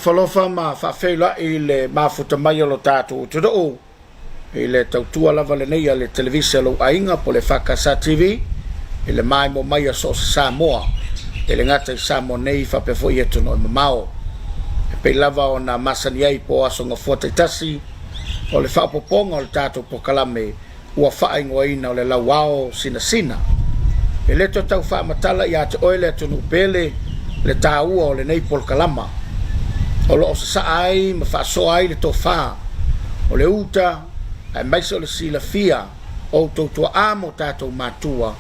Alofalofa ma faafeiloai i le mafuta mai o lo tatou atunuu i le tautua lava lenei a le Televise a lou aiga po o le EFKS TV i le maimoa mai a so o se Samoa, e le gata i Samoa nei faapea foi i atunuu e mamao. E pei lava ona masani ai po o aso Gafua taitasi o le faaopoopoga o le tatou polokalame ua faaigoaina o le Lauao Sinasina. E le toe tau faamatala ia te oe le atunuu pele le taua o lenei polokalama. O lo o sasaa ai ma faasoa ai le tofa, o le uta aemaise o le silafia o outou tuaa ma o tatou matua,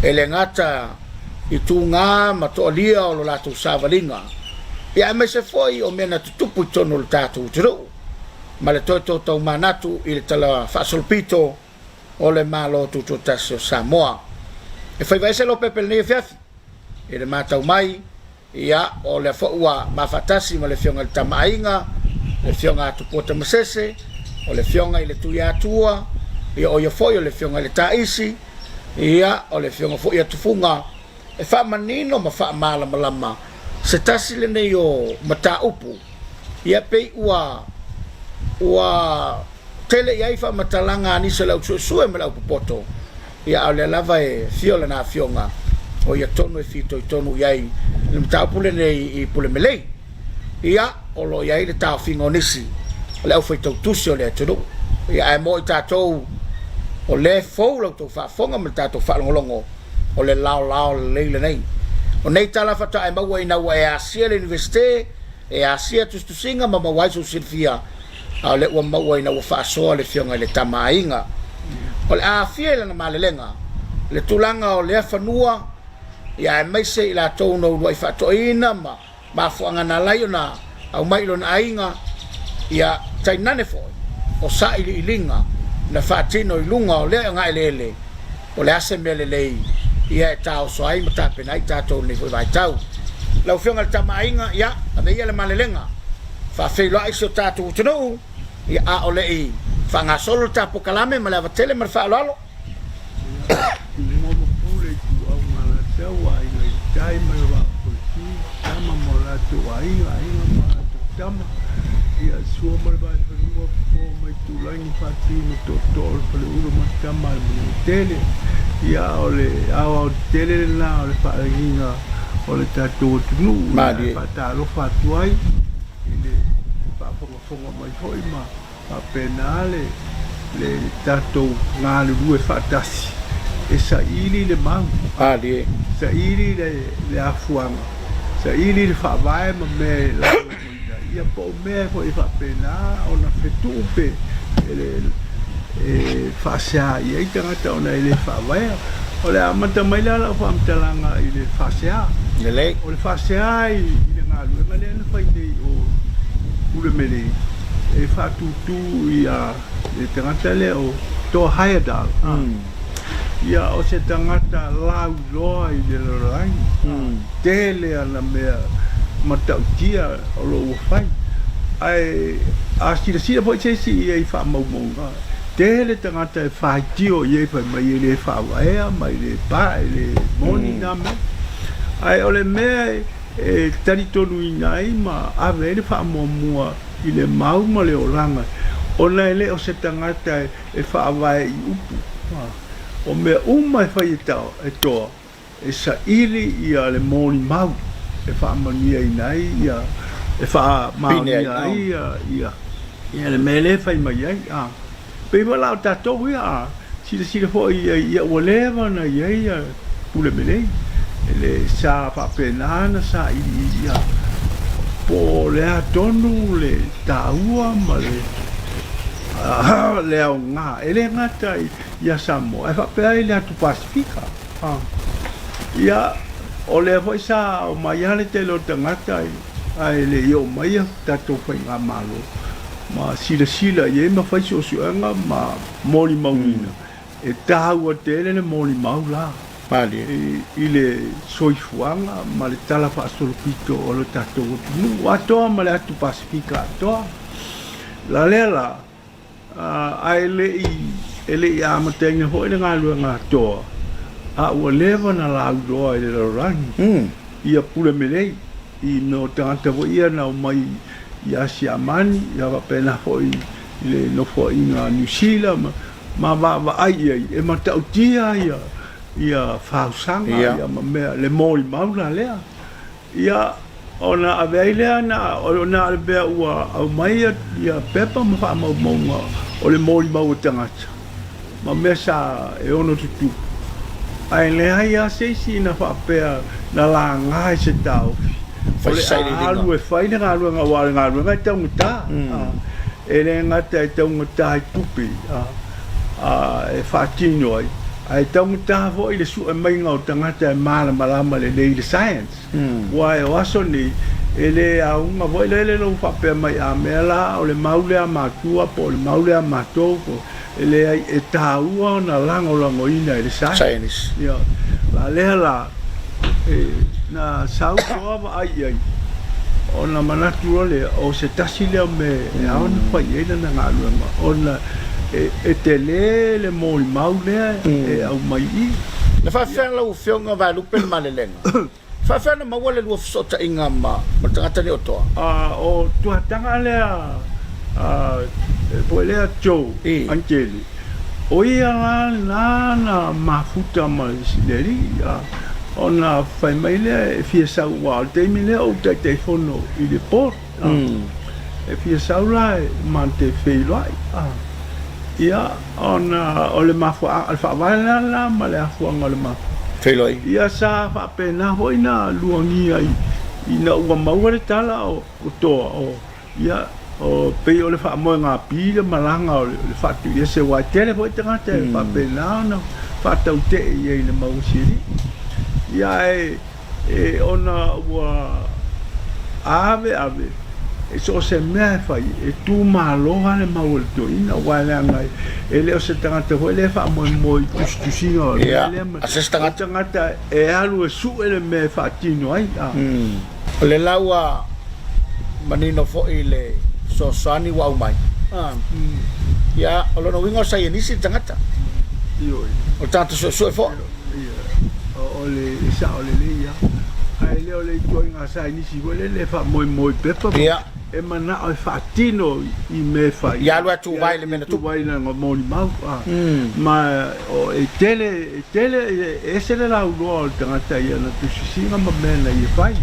e le gata i tuga ma toalia o lo latou savaliga, ia aemaise foi o mea na tutupu i totonu o le tatou atunuu. Ma le toe toataumanatu i le Tala Faasolopito o le Malo Tutoatasi o Samoa. E faiva ese Lopepe i lenei afiafi i le matau mai, ia, o lea foi ua mafaatasi ma le Afioga i le Tama Aiga, le Afioga a Tupua Tamasese, o le Afioga i le Tuiatua, ia o ia foi o le Afioga i le Taisi, ia, o le Afioga foi ia Tufuga, e faamanino ma faamalamalama se tasi lenei o mataupu, ia pei ua ua tele i ai faamatalaga a nisi o le au suesue ma le au popoto, ia a o lea lava e afio lana afioga, o ia tonu e fitoitonu i ai le mataupu lenei i Pulemelei. Ia, o lo o i ai le taofiga o nisi o le aufaitautusi o le atunuu. Ia, ae mo i tatou o lea e fou la outou faafofoga ma le tatou faalogologo, o le laolao lelei lenei. O nei tala faatoa e maua ina ua e asia le Iunivesite, e asia tusitusiga ma maua ai sou silafia, a o lea ua maua ina ua faasoa le Afioga i le Tama Aiga. O le a aafia i lana malelega le tulaga o lea fanua, ia aemaise i latou na uluai faatoeina ma mafuaaga na ala ai ona aumai i lona aiga, ia tainane foi o sailiiliga na faatino i luga o lea ogaeleele, o le a se mea lelei ia e taoso ai ma tapena ai tatou i lenei foi vaitau. Lau Afioga i le Tama Aiga, ia, ave ia le malelega, faafeiloai si o tatou atunuu, ia, a o le i faagasolo le ta polokalame ma le ava tele ma le faaaloalo. Tumua ma Pule, Ituau ma Alataua, Aiga i le Tai ma le Vaa o Fonoti, Tama ma o latou aiga, Aiga ma a latou tama, ia Sua ma le Vaifanua, Fofo ma Itulagi, Faatui ma Tootoo o le Faleula ma le Tama a le Manuatele. Ia o le aoaotetele lena o le faalagiga o le tatou atunuu e faatalofa atu ai i le faafogafoga mai foi ma Faapena le tatou galulue faatasi e saili le mau, saili le afuaga, saili le faavae ma mea e lagolagoina ai, ia po o mea foi e faapena ona fetuu pe e faasea i ai tagata ona e le faavaea. O le a amata mai la lau faamatalaga i le faasea. Lelei. O le faasea i le galuega lea na fai nei o Pulemelei, e faatūtū ia le tagata lea o Thor Heyerdahl, ia o se tagata lauiloa i le lalolagi, tele ana mea matautia o lo o ua fai. Ae a silasila foi se isi i ai i faamaumauga, tele tagata e faitio i ai fai mai e le faavaea ma e le pa, e le moni na mea. Ae o le mea e talitonuina ai ma ave ai le faamuamua i le mau ma le olaga, ona e le o se tagata e faavae i upu. O mea uma e fai e toa, e saili ia le molimau e faamanuiaina ai ia, e faamaonia ai ia le mea lea e fai mai ai. Pei foi la o tatou ia, a silasila foi i ai, ia ua leva ona i ai ia Pule Melei, e le sa faapena ona sailiili ia, po o le a tonu le taua ma le le aoga, e le gata ia Samoa, ae faapea ai le atu Pasefika. Ia, o lea foi sa omai lava le tele o tagata ae le i oo mai ia tatou faigamalo ma silasila i ai ma fai suesuega ma molimauina, e taua tele le molimau la i le soifuaga ma le talafaasolopito o le tatou atunuu atoa ma le atu Pasefika atoa. La lea la, ae le i e le i amataina foi le galuega atoa, a ua leva ona lauiloa i le lalolagi ia Pulemelei. i mea o tagata foi ia na omai ia Siamani, ia faapena foi i le nofoaiga a Niu Sila ma vaavaai i ai, e matautia ia fausaga ma mea, le molimau la lea. Ia, ona ave ai lea na o na o le mea ua aumai ia pepa ma faamaumauga o le molimau a tagata ma mea sa e ono tutupu, ae leai lava se isi na faapea na laga i se taofi o le a alu e fai le galuega, aua o le galuega e taugata, e le gata e taugata i tupe e faatino ai, ae taugata foi le sue maiga o tagata e malamalama lelei i le science. Aua o aso nei, e le auga foi lele lou faapea mai a mea la o le mau lea a matua po o le mau lea a matou po e leai, e taua ona lagolagoina e le science. Ioe. A lea la, e, na sau toa vaai i ai, ona manatu loa lea, o se tasi lea o mea e ao ona fai i ai lana galuega, ona e, e tele le molimau lea e aumai i i. Na faafefea lau Afioga Vaelupe le malelega? Faafefea ona maua le lua fesootaiga ma le tagata nei o Toa? O tuataga lea foi lea Joe Angeli, o ia la lena na mafuta ma le alii, ona fai mai lea e fia sau, aua o le taimi lea o ou Taitaifono i le Board. E fia sau la ma te feiloai. Ia, ona o le mafuaaga, o le faavae la lena ma le afuaga o le mafuaaga. Feiloai. Ia, sa faapena foi na luagia ina ua maua le tala o Toa, o, ia, o, pei o le faamoegapi le malaga o le faatuiese, aua e tele foi tagata e faapena ona faatautee i ai i le mau asialii. Ia, ae E ona ua ave ave e so o se mea e fai, e tu malo lava le mau a le toeaina, aua leaga e le o se tagata foi lea e faamoemoe i tusitusiga o le mea lea, o se tagata e alu e sue le mea e faatino ai. O lea la ua manino foi le fesoasoani ua aumai. Ia, o lona uiga o le saienisi le tagata. O le tagata suesue foi. Ia, o le sao lelei lava. Ae le o le ituaiga saienisi foi lele e faamoemoe i pepa ma e manao e faatino i mea e fai. Ia alu e tuvae i le mea na tupu. Tuvae i lana molimau. Ma e tele, e tele, e ese le lauloa o le tagata i ana tusisiga ma mea na ia fai.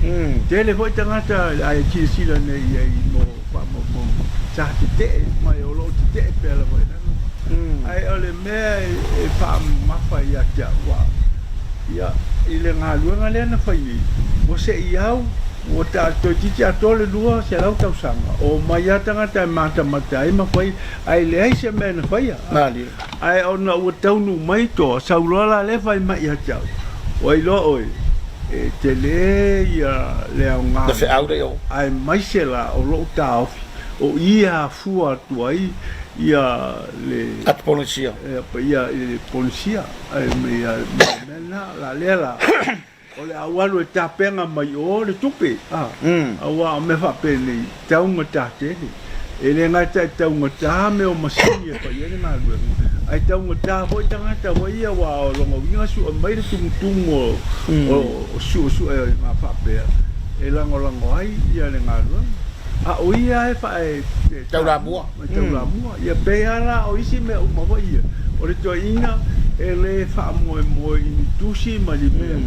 Tele foi tagata ae silasila nei i ai mo faamaumauga, sa tetee mai o lo o tetee pea lava i lana. Ae o le mea e faamamafa ia te au, aua ia, i le galuega lea na fai nei, ua se i au, ua ta toeitiiti atoa le 200 tausaga, o omai lava tagata e matamata ai ma fai, ae leai se mea na faia. Ae ona ua taunuu mai toa, sau loa la lea fai mai ia te au, ua iloa oe, e tele ia le aoga, aemaise la o lou taofi, o i e afua atu ai ia le Atu Polenesia. Ia le Polenesia, ma ia mea lena, la lea la, o le a ou alu e tapena mai o le tupe, aua o mea faapenei, taugata tele. E le gata e taugata mea o masini e fai ai le galuega, ae taugata foi tagata foi ia, aua o lona uiga sue mai le tumutumu o suesuega faapea e lagolago ai ia le galuega. A o ia e fae taulamua. Taulamua. Ia pei lava la o isi mea uma foi ia, o le toeaina e le faamoemoe i ni tusi ma ni mea,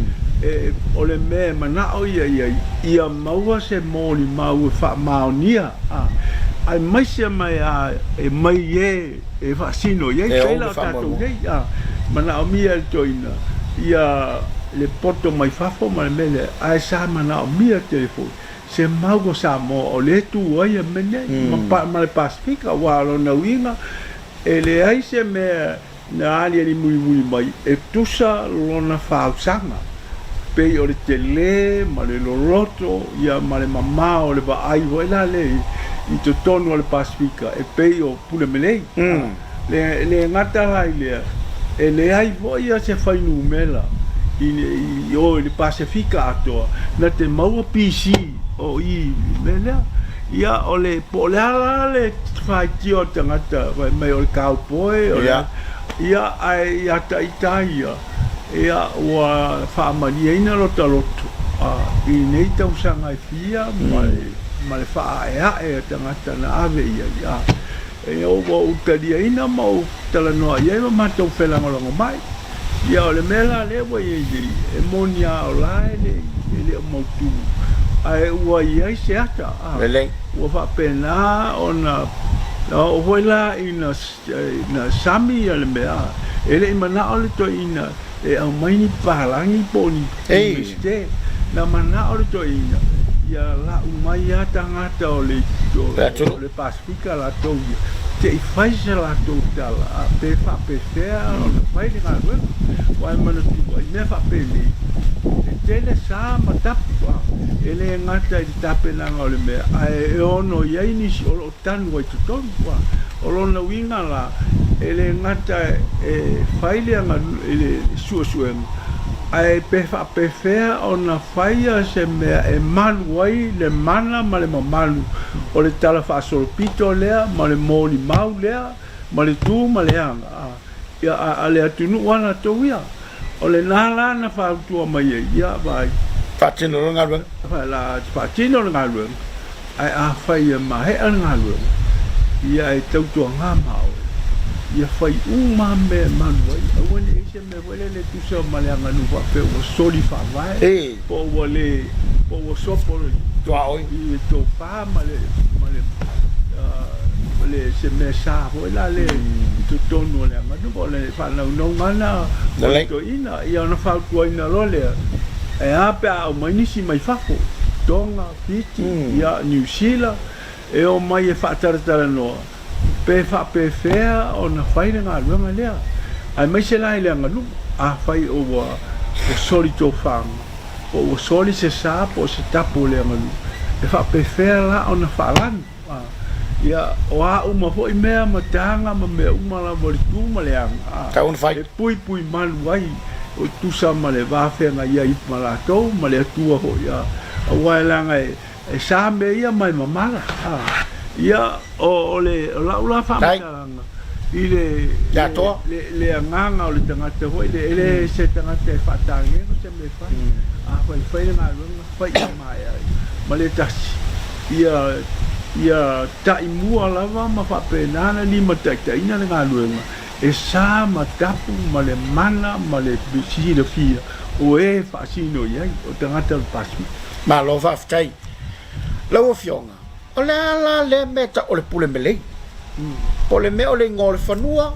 e, o le mea e manao ia i ai, ia maua se molimau e faamaonia, a, aemaise mai a e mai e e faasino i ai, pei la o tatou nei, a, manaomia e le toeaina ia le poto mai fafo ma le mea lea, ae sa manaomia tele foi se mau o Samoa o lea e tu ai a mea nei ma le Pasefika, aua o lona uiga e leai se mea na aliali mulimuli mai e tusa lona fausaga pei o le tele ma le loloto ia ma le mamao o le vaai foi la lea i totonu o le Pasefika e pei o Pule Melei. E le gata la i lea, e leai foi ia se fuainumera i o i le Pasefika atoa na te maua PC o i i le mea lea. Ia, o le, po o le a la le faitio a le tagata fai mai o le cowboy, o le a, ia, ae ia ita ia, ia, ua faamalieina lota loto. i nei tausaga e fia ma le ma le faaaeae a tagata na ave i ai, a e ua ou taliaina ma ou talanoa i ai ma matou felagolagomai. Ia o le mea la lea ua i ai nei, e moni a o la e le e le o mautu, ae ua i ai se ata, a ua faapena ona oo foi la ina Na sami ia le mea, e le i manao le toeaina e aumai ni papalagi po o ni Iunivesite. Na manao le toeaina ia lau mai a tagata o le o le Pasefika latou ia se i fai se latou tala a pe faapefea ona fai le galuega. Aua e manatua i mea faapenei, e tele sa ma tapu, e le gata i le tapenaga o le mea ae e ono i ai nisi o lo o tanu ai totonu. O lona uiga la, e le gata e fai le suesuega, ae pe faapefea ona faia se mea e malu ai le mana ma le mamalu o le talafaasolopito lea ma le molimau lea ma le tu ma le aga a le atunuu a latou ia. O lena la na fautua mai ai, ia vaai. Faatino le galuega. Faatino le galuega. Ae afai e maea le galuega, ia e tautuaga ma oe, ia fai uma mea e malu ai, aua ne i i ai se mea foi lele e tusa ma le aganuu faapea ua soli faavae, po ua le, po ua sopo i le tofa ma le, ma le, ma le, se mea sa foi la le i totonu o le aganuu. O le faanaunauga lena o le toeaina. Ia ona fautuaina loa lea, e a pe a aumai nisi mai fafo, Tonga, Fiti, ia Niu Sila, e omai e faatalatalanoa pe faapefea ona fai le galuega lea, aemaise la i le aganuu, afai ua soli tofaga, po ua soli se sa po o se tapu o le aganuu, e faapefea la ona faalanu? Ia, o a uma foi mea ma taga ma mea uma lava o le tu ma le aga, e puipui malu ai, o tusa ma le va feagai ai ma latou ma le Atua foi, aua e leaga e sa mea ia ma e mamala. Ia, o le, o lau la faamatalaga i le, le, le agaga o le tagata foi lea, e le se tagata e faatageno se mea e fai. Afai e fai le galuega, fai ia maea ai ma le tasi. Ia, ia taimua lava ma faapena ona limataitaiina le galuega e sa ma tapu ma le mana ma le silafia o e e faasino i ai, o tagata o le Pasefika. Malo faafetai. Lau Afioga, o le a la lea mea e tau o le pule melei? Po o le mea o le igoa o le fanua,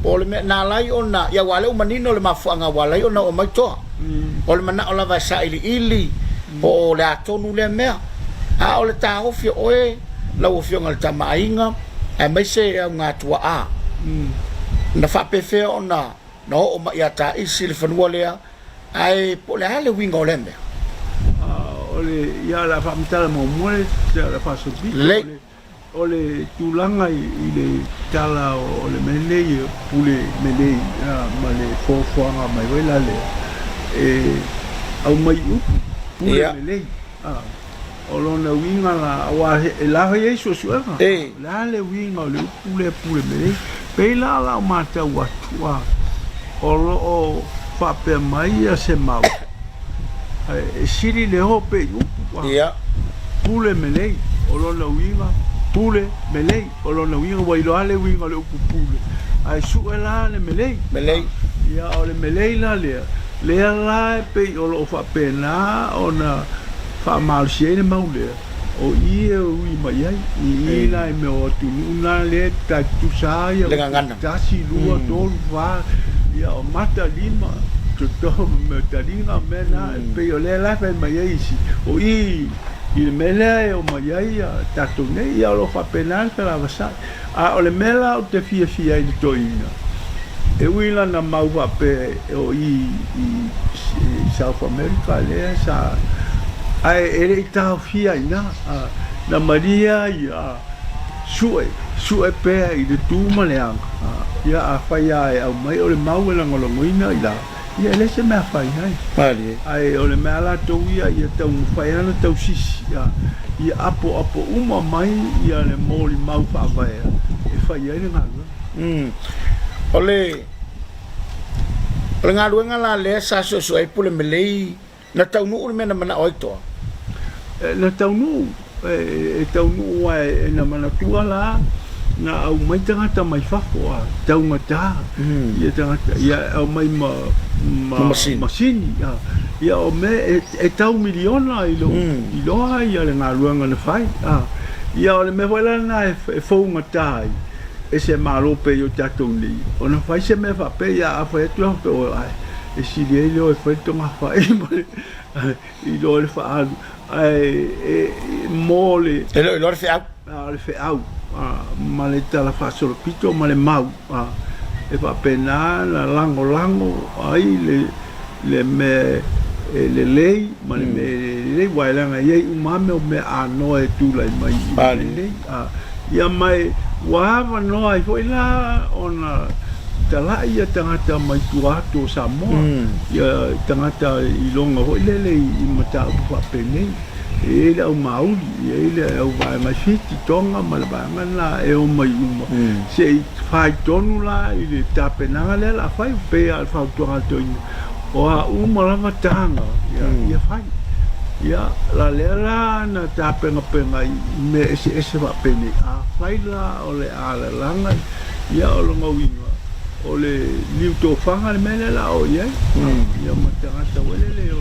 po o le mea na ala ai ona, ia aua o lea ua manino le mafuaaga ua ala ai ona oo mai toa. O le manao lava e sailiili po o le a tonu lea mea. A o le taofi o oe lau Afioga i le Tama a Aiga, aemaise e augatuaa, na faapefea ona na oo mai ia Taisi le fanua lea, ae po o le a le uiga o lea mea? O le, ia o le a faamatala muamua le tala faasolopito. Lelei. O le tulaga i le tala o le mea lenei o pule melei ma le foafoaga mai foi la lea e aumai upu pule melei. O lona uiga la, aua e la foi e i ai suesuega, o le a le uiga o le upu lea pule melei. Pei la o lau matau atu, o lo o faapea mai se mau, E sili le o pea i upu a pule melei, o lona uiga, pule melei, o lona uiga ua iloa le uiga o le upu pule, ae sue la le melei. Melei. Ia, o le melei la lea, lea la e pei o lo o faapena ona faamalosi ai le mau lea, O i e ui mai ai, i i la i mea o atunuu na lea e tai tutusa ai Le gagana. Tasi, lua, tolu, fa, ia o mata, lima, toto ma mea o taliga o mea na, e pei o lea la e fai mai ai isi, o i i le mea lea e omai ai tatou nei, ia o lo o faapena le felavasai. A o le mea la ou te fiafia ai i le toeaina, e ui la na mau faapea o i i South America lea sa, ae e le i taofia ai ina, na malie ai a sue, sue pea i le tu ma le aga. Ia afai lava e aumai o le mau e lagolagoina i la, Ia e leai se mea fai ai. Malie. Ae o le mea a latou ia, ia taumafai lava ona tausisi, ia, ia apoapo uma mai ia le molimau faavaea e fai ai le galuega. Mm. O le, o le galuega la lea sa suesue ai Pulemelei Na taunuu le mea na manao ai Toa? Na taunuu, e taunuu aua e na manatua la na aumai tagata mai fafo a taugata ia tagata ia aumai ma ma masini a ia o mea e tau miliona i lou iloa ia le galuega na fai a ia o le mea foi la lena e fougata ai e se Malo pei o tatou nei ona fai se mea faapea ia a fai atu la faapea oi ae e sili ai leo e fai le togafai ma le i lo le faaalu ae e mo le E le o iloa le feau. A o le feau ma le tala faasolopito ma le mau e faapena na lagolago ai le le mea e lelei ma le mea e le lelei aua e leaga e i ai uma lava mea o mea anoa e tulai mai i le mea lenei. Ia ma e ua avanoa ai foi la ona talai ia tagata mai tua atu o Samoa, ia tagata iloga foi lele i mataupu faapenei. E i ai le au Māori, e i ai le au vaega i Fiti, Tonga ma le vaega lena e omai uma se i fai tonu la i le tapenaga lea o le a fai, pei lava o le fautuaga a le toeaina, o a uma lava taga ia fai. Ia, la lea la na tapenapena i mea eseese faapenei, afai la o le a lalaga, ia o lona uiga, o le niu tofaga le mea lea o le a oo i ai, ia ma tagata foi lele,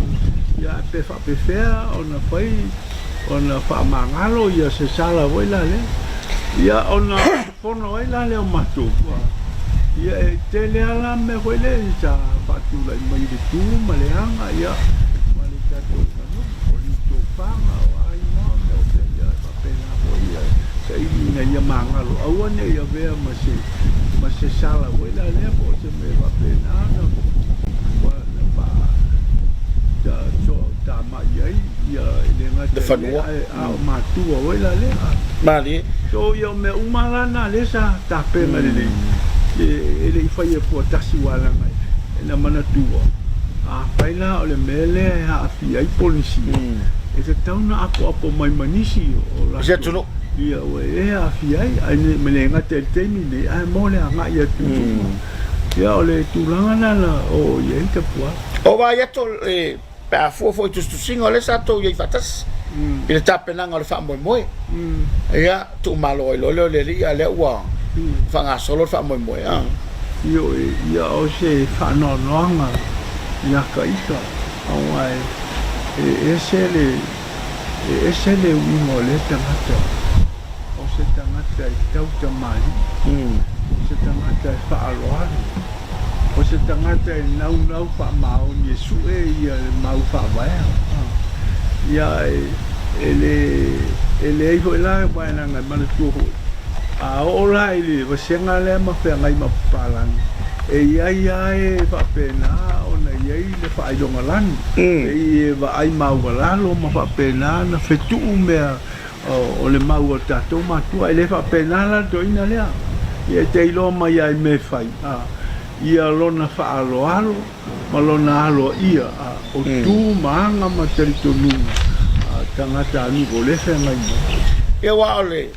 ia pe faapefea ona fai ona faamagalo ia se sala foi la lea. Ia ona fono ai la lea o matou, ia e tele lava la mea foi lea sa faatulai mai i le tu ma le aga, ia ma le tatou aganuu, o le tofaga, o a igoa mea o mea ia e faapena foi ia saili ina ia magalo, aua ne i avea ma se ma se sala foi la lea po o se mea faapena ona na faa tamai ai ia e le gata i lea ae a o matua foi la lea. Malie. So ia o mea uma la na lea sa tapena lelei e le i faia fuatasi aua leaga e na manatua afai la o le mea lea e aafia ai Polenisia e tatau ona apoapo mai ma nisi o latou ia ua e aafia ai ae ma le gata i le taimi lenei ae mo le agai atu i luma. Ia o le tulaga lena na oo i ai Tapuala. O vaai atu e Pe a fua foi i tusitusiga o lea sa tou i ai faatasi i le tapenaga o le faamoemoe. Ia, tuumalo ai loa lea o le alii a o lea ua faagasolo le faamoemoe. A. Ioe, ia o se faanoanoaga ia ka ita, aua e ese le, e ese le uiga o lea tagata, o se tagata e tautamalii, o se tagata e faaaloalo. O se tagata e naunau faamaoni e sue ia le mau faavaea. Ia e le e leai foi la vaenaga e manatua foi. A oo la i le vasega lea ma feagai ma papalagi, e i ai lava e faapena ona i ai le faailoga lanu, pei e vaai maualalo ma faapena ona fetuu mea O le mau a tatou matua, e le faapena la le toeaina lea. Ia e te iloa mai lava i mea e fai, a, ia lona faaaloalo ma lona aloaia, a, o tu ma aga ma talitonuga a tagatanuu o lea e feagai mai. Ia aua o le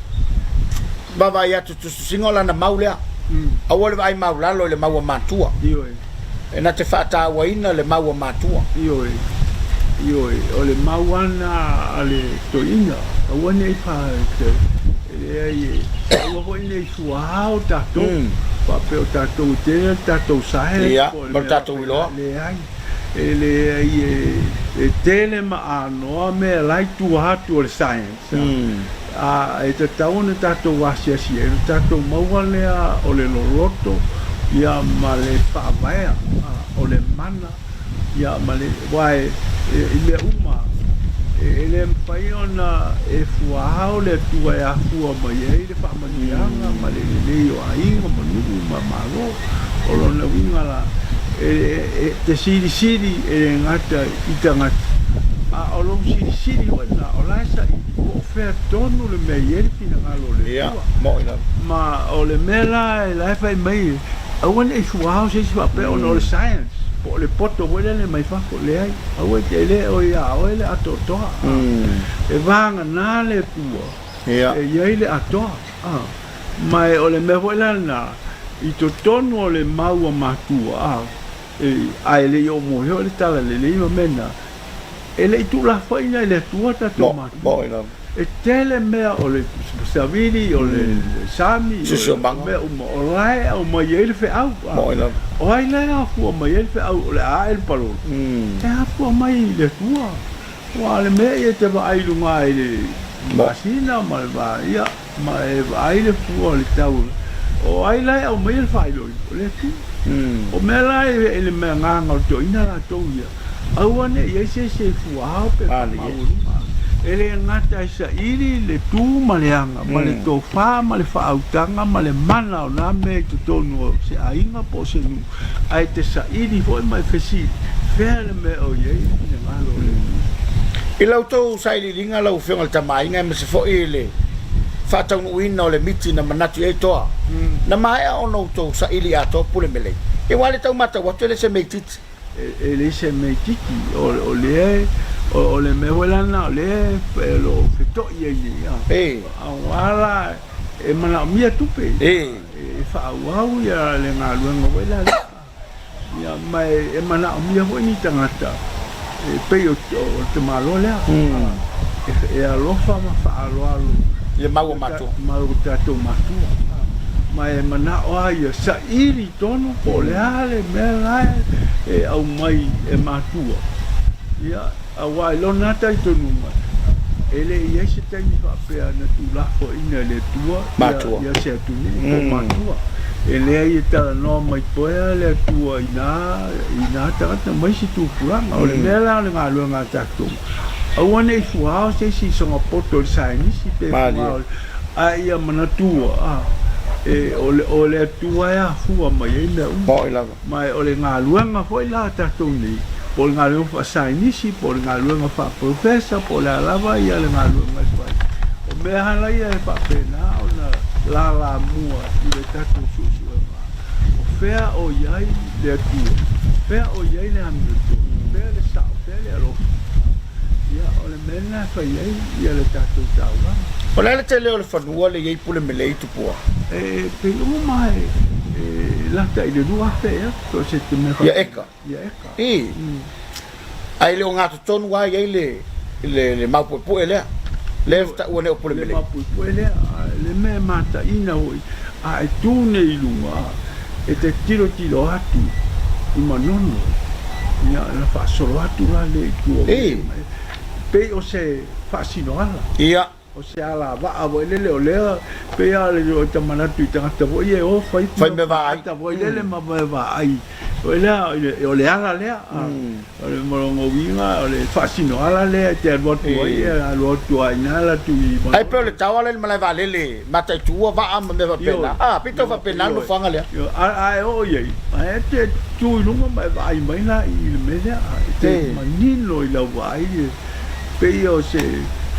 vaavaai atu i tusitusiga o lana mau lea, aua le vaai maulalo i le mau a matua. Ioe. E na te faatauaina le mau a matua. Ioe, ioe, o le mau lava lena a le toeaina, aua ne i fa, e leai e, aua foi ne i fuaao tatou, faapea o tatou e tele le tatou science po o le mea faapena, leai, e leai e tele ma anoa mea la i tua atu o le science. A e tatau ona tatou asiasi ai, ona tatou maua lea o le loloto ia ma le faavaea o le mana ia ma le, aua e i mea uma e le mafai ona e fuaao le Atua e afua mai ai le faamanuiaga ma le lelei o aiga ma nuu ma Malo. O lona uiga la, e te silisili e le gata i tagata, a o lou silisili foi lena, o la e saili po o fea tonu le mea e i ai le finagalo o le Atua. Ma o le mea la e la e fai mai, aua ne i fuao se isi faapea ona o le science, po o le poto foi lele mai fafo, leai, aua e te le o ia oe le atoatoa. E vagana le Atua e i ai le atoa. Ma o le mea foi la lena, i totonu o le mau a matua, a e le i oo moe foi le talalelei ma mea na, E le i tuulafoaiina e le Atua tatou matua. E tele mea o le savili, o le sami, o mea uma, o la e aumai ai le feau. O ai la e afua mai ai le feau o le a ae le palolo? E afua mai i le Atua. Aua o le mea ia e te vaai i luga i le masina ma le va, ia, ma e vaai le fua o le tau. O ai la e aumaia le faailoilo? O le Atua. O mea la i le mea agaga o le toeaina latou ia, aua ne i i ai se isi e fuao pe faamaualuga. E le gata e saili le tu ma le aga, ma le tofa ma le faautaga ma le mana o na mea i totonu o se aiga po o se nuu, ae te saili foi ma e fesili, fea le mea o i ai le finagalo o le Atua. I la outou sailiiliga lau Afioga i le Tama a Aiga aemaise foi i le faataunuuina o le miti na manatu i ai Toa, na maea ona outou saili atoa pule melei. Ia aua le tau matau atu e le se mea itiiti. E le se mea itiiti, o lea, o le mea foi la lena o lea o lo o feto'i ai nei, aua la e manaomia tupe e faaauau le galuega foi la lea. Ia, ma e manaomia foi ni tagata e pei o le tamaloa lea e alofa ma faaaloalo i mau o matua, mau o tatou matua. Ma e manao lava ia saili tonu po o le a le mea la e aumai e matua. Ia, Aua i lona talitonuga, e le i ai se taimi faapea na tuulafoaiina e le Atua ia se atunuu po o matua. E leai e talanoa mai poea le Atua i na tagata ma isi tupulaga. O le mea la o le galuega a tatou, aua ne i fuao se isi i sogapoto i le saenisi pe fuao, a ia manatua o le Atua e afua mai ai mea uma. Ma o le galuega foi la a tatou nei, po o le galuega faa-saienisi, po o le galuega faa-professor, po o le a lava ia le galuega e fai, o mea lava ia e faapena ona lalamua i le tatou suesuega, o fea o i ai le Atua, fea o i ai le amiotonu, fea le sao, fea le alofa. Ia, o le mea lena e fai ai ia le tatou taulaga. O le a le tele o le fanua le i ai pule melei tupua? E pei uma e lata i le 2000 ea, so o se mea faapena. Ia eka. Ia eka. I. Ae le o gatotonu lava i ai le maupuepue lea, lea e taua nei o pule melei. Le maupuepue lea, le mea e mataina foi, a e tu nei i luga, e te tilotilo atu i Manono, ia ona faasolo atu la lea i tua e pei o se faasinoala. Ia. O se alavaa foi lele o lea pei lava o le manatu i tagata foi ia e o fai Fai mea vaai. foi lele ma mea vaai foi lea o le ala lea. O le lona uiga o le faasinoala lea e te alu atu ai, e alu atu lava i ina alu atu i Manono. Ai pei o le taoa lea i le malae vaalele, mataituua vaa ma mea faapena. A, pei tau faapena le nofoaga lea. Ioe, a e oo i ai, a e te tu i luga ma e vaai mai la i le mea lea, e te manino i lau vaai e pei o se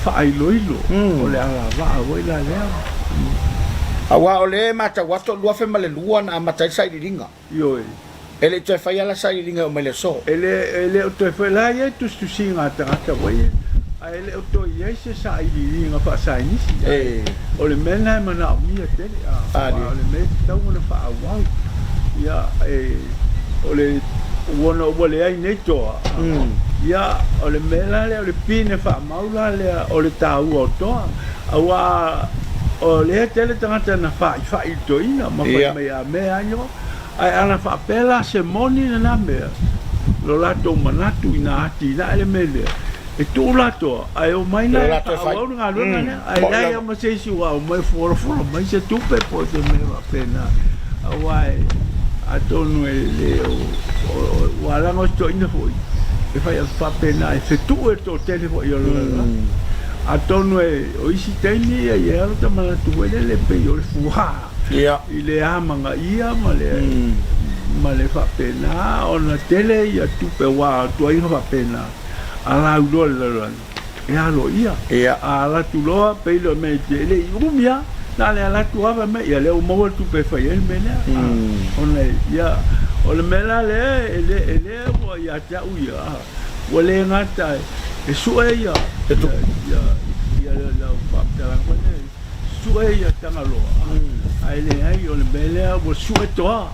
faailoilo o le alavaa foi la lea. Aua o lea e matau atu o le 2002 na amata ai le sailiiliga. Ioe. E le i toe faia la sailiiliga e oo mai le aso. E le, e le o toe fai, la e i ai tusitusiga a tagata foi ia, ae le o toe i ai se sailiiliga faasainisi. E. O le mea lena e manaomia tele, a, aua o le mea e tatau ona faaauau. Ia, e, o le, ona ua leai nei toa, ia, o le mea la lea, o le pine faamau la lea o le taua o toa. Aua o lea tele tagata na faifai i le toeaina ma fai mai a mea a nyo, ae ana faapea la se moni lena mea, lo latou manatu ina atinae le mea lea, e tuu latou ae omai la e faaauau le galuega lea, ae leai lava ma se isi ua aumai folafolafolai mai se tupe po o se mea faapena, aua e atonu e le o, ua laga o se toeaina foi e fai faapena e fetuu e le toatele foi o le lalolagi. Atonu e o isi taimi e i ai lota manatu foi lele pei o le fuā i le amanaia ma le ma le faapena ona tele ia tupe aua o tuaiga faapena a lauiloa i le lalolagi e aloaia. A alu atu loa pei lea o le mea e le i umi lava na o le alu atu lava fai mai ia lea ua maua le tupe e fai ai le mea lea ona ia o le mea la lea e le ua ia te au ia Ua le gata e sue ia lau faamatalaga foi lea, sue ia Tagaloa, ae leai o le mea lea ua sue toa,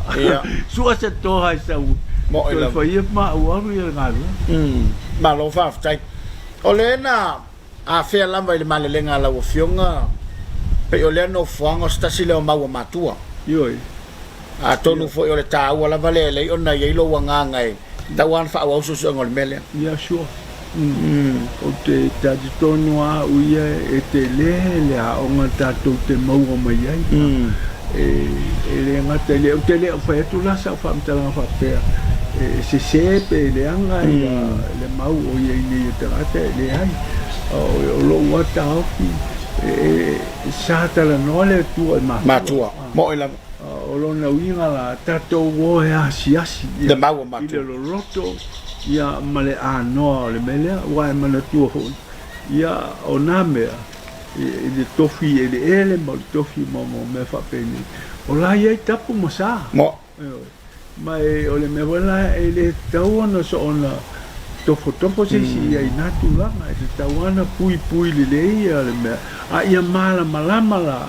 sue se toa e sau Moe Toe lava. faia ma ou alu ia le galuega. Malo faafetai. O le na afea lava i le malelega a lau Afioga, pei o lea nofoaga o se tasi lea o mau a matua. Ioe. Atonu foi o le taua lava lea e lei ona i ai lou agaga e tatau lava ona faaauau suesuega o le mea lea. Ia sure. Ou te talitonu lava au ia e tele le aoga tatou te maua mai ai. E le gata i lea, ou te le o fai atu la sau faamatalaga faapea e sese pe leaga le mau o i ai nei e tagata, e leai. O lou lava taofi, sa talanoa le Atua i matua. Matua, moe lava. O lona uiga la, tatou o e asiasi i le loloto ia ma le anoa o le mea lea, aua e manatua foi, ia o nā mea i le tofi eleele ma le tofi ma mea faapenei, o la e i ai tapu ma sa. Ioe. Ma e, o le mea foi la e le tatau ona soona tofotofo se isi i ai i nā tulaga, e tatau lava ona puipui lelei ia le mea, a ia malamalama la,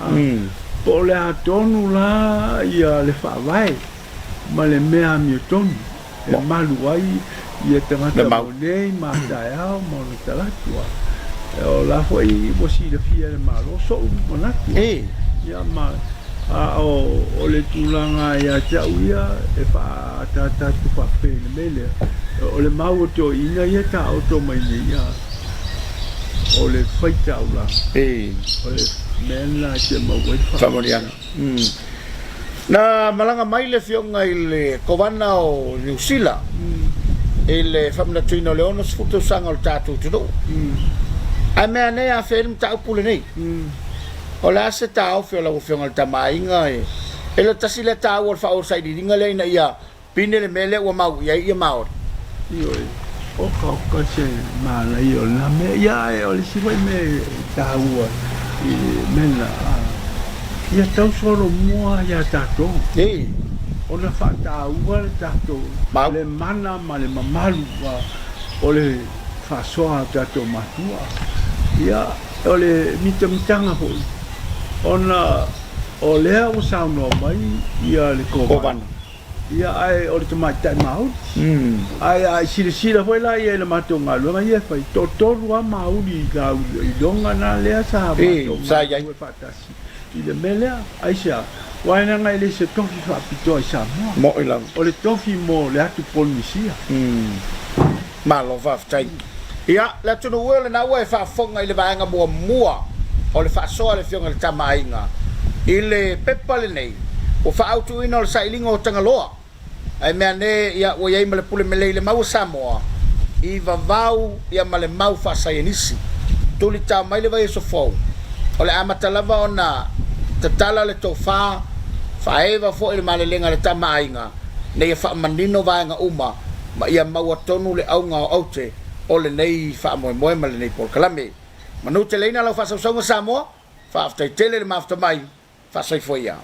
po o le a tonu la ia le faavae ma le mea amiotonu. e malu ai ia tagata mo nei ma a taeao ma ona talaatu. O la foi ua silafia e le Malo so'u manatu. Ia ma a o le tulaga ia te au ia e faaataata atu faapea i le mea lea, o le mau a toeaiina ia e taoto mai nei ia, o le faitaulaga, o le mea lena e fia maua ai le faamanuiaga. Na malaga mai le Afioga i le Kovana o Niu Sila i le faamanatuina o le 60 tausaga o le tatou atunuu. Ae mea ane e afea ai le mataupu lenei. O le a se taofi o lau Afioga i le Tama a Aiga e le o tasi lea taua o le faaauau sailiiliga lea ina ia Pine le mea lea ua mau i ai ia Maori. Ioe, oka oka se manaia o lena mea. Ia, ae o le isi foi mea e taua i le mea lena, ia tau solomua ia tatou. Ei. Ona faataua le tatou, Mau. le mana ma le mamalu o le faasoa a tatou matua. Ia, o le mitamitaga foi, ona o lea ua saunoa mai ia le Kovana. Ia, ae o le tamaitai Māori. Ae a i silasila foi la ia i le matou galuega ia e fai, toatolu lava Māori i la iloga na lea sa matou galulue faatasi i le mea lea. Aisea? Aua leaga e le se tofi faapitoa i Samoa. Mo'i lava. O le tofi mo le atu Polenisia. Malo faafetai. Ia, le atunuu e o lena ua e faafofoga i le vaega muamua o le faasoa a le Afioga i le Tama a Aiga i le pepa lenei ua faaautuina o le sailiga o Tagaloa. Ae mea ane, ia, ua i ai ma le pule melei le mau a Samoa i vavau ia ma le mau faasaienisi. Tulitao mai le vaiaso fou, o le amata lava ona tatala le tofa, faaeva foi le malelega a le Tama a Aiga, ina ia faamanino vaega uma ma ia maua tonu le auga o aute o lenei faamoemoe ma lenei polokalame. Manuteleina lau faasausauga Samoa, faafetai tele le mafuta mai, faasoifua ia.